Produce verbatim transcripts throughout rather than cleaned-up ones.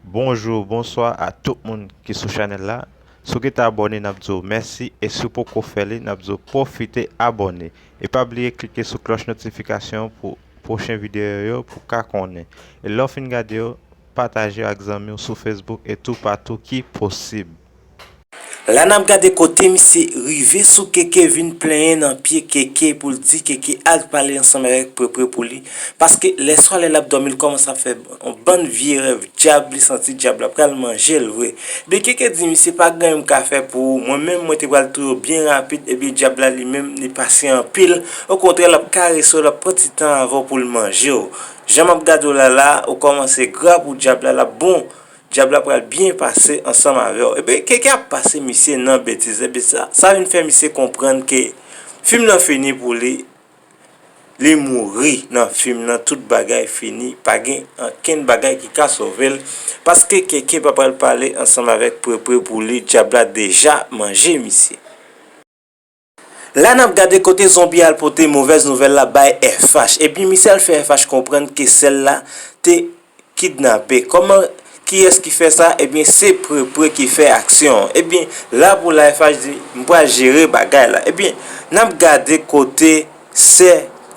Bonjou, bonswa a tout moun ki sou chanèl la. Si w gentan abòne, n ap di w mèsi, e si w poko fè li, n ap di w pwofite abòne. E pa bliye klike sou klòch notifikasyon pou pwochen videyo yo pou w ka konnen. E lè w fin gade yo, pataje yo ak zanmi w sou Facebook e toupatou ki posib. La n ap gade kote misye rive sou Keke, vin plenyen nan pye Keke pou l di Keke al pale ansanm avèk Prepre pou li. Paske lèswa lè l ap dòmi, l kòmanse ap fè yon bann vye rèv dyab, li santi dyab la pral manje l vre. Ebyen Keke di misye pa gen anyen m ka fè pou ou, mwen menm mwen te pral touye w byen rapid, ebyen dyab la li menm li pasyan anpil, okontrè l ap karese w, l ap pran ti tan avè w pou l manje w. Jan m ap gade w la la, ou kòmanse gra pou dyab la, l ap bon. Dyab la pral byen pase ansanm avè w. Ebyen, Keke ap pase misye nan betiz. Ebyen, sa, sa vin fè misye konprann ke fim nan fini pou li. Li mouri nan fim nan, tout bagay fini. Pa gen ankenn bagay ki ka sove l. Paske Keke pa pral pale ansanm avèk Prepre pou li. Dyab la deja manje misye. La n ap gade kote zonbi a al pote movèz nouvèl la bay F H. Ebyen, misye al fè F H konprann ke sè l la te kidnape. Kòman, kiyès ki fè sa? Ebyen, se Prepre ki fè aksyon an. Ebyen, la pou la F H di, m pral jere bagay la. Ebyen, n ap gade kote sè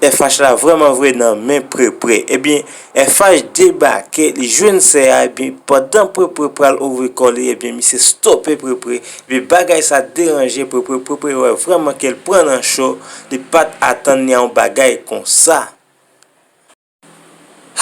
F H la vrèman vre nan men Prepre. Ebyen, F H debake, li jwenn sè a, ebyen, pandan Prepre pral ouvri kò li, ebyen, misye stope Prepre. Ebyen, bagay sa deranje Prepre, Prepre wè vrèman ke l pran nan cho, li pa t atann li a yon bagay konsa.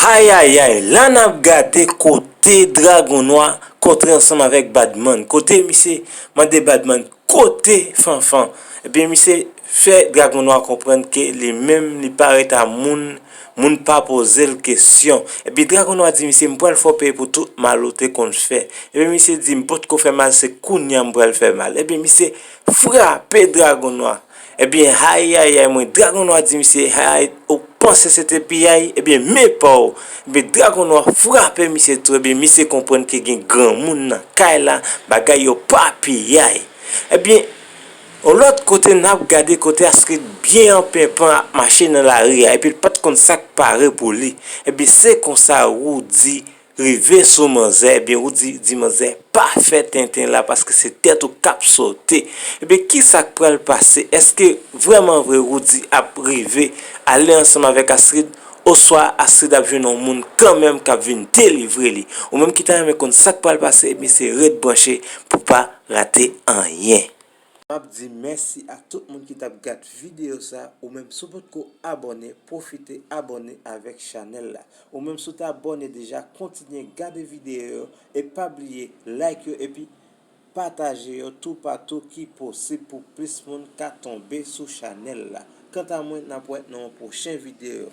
Ayayay, la n ap gade kote Dragon Nwa kontre ansanm avèk Badman. Kote misye mande Badman, kote Fanfan? Ebyen, misye fè Dragon Nwa konprann ke li menm, li pa ret a moun, moun pa poze l kesyon. Epi Dragon Nwa di misye, m pral fè w peye pou tout mal ou te konn fè. Ebyen, misye di, m potko fè mal, se kounye a m pral fè mal. Ebyen, misye frape Dragon Nwa. Ebyen, ayayay, mwen, Dragon Nwa di misye, hay, ou panse se te piyay? Ebyen, men pa w. Ebyen, Dragon Nwa frape misye tou. Ebyen, misye konprann ke gen granmoun nan kay la, bagay yo pa piyay. Ebyen, yon lòt kote, n ap gade kote Astrid byen an penpan ap mache nan lari a, epi l pa t konn sa k pare pou li. Ebyen, se konsa Roody rive sou manzè, ebyen, Roody di manzè, pa fè tenten la paske se tèt ou k ap sote. Ebyen, kisa k pral pase? Èske vrèman vre Roody ap rive ale ansanm avèk Astrid? Oswa Astrid ap jwenn yon moun kanmenm k ap vin delivre li? Ou menm ki ta renmen konn sa k pral pase, ebyen, se ret branche pou pa rate anyen. M ap di mèsi a tout moun ki t ap gad videyo sa. Ou menm, si w potko abòne, pwofite abòne avèk chanèl la. Ou menm, si w te abòne deja, kontinye gade videyo yo e pa bliye like yo epi pataje yo toupatou ki posib pou plis moun ka tonbe sou chanèl la. Kanta mwen, n ap wè nan yon pwochen videyo.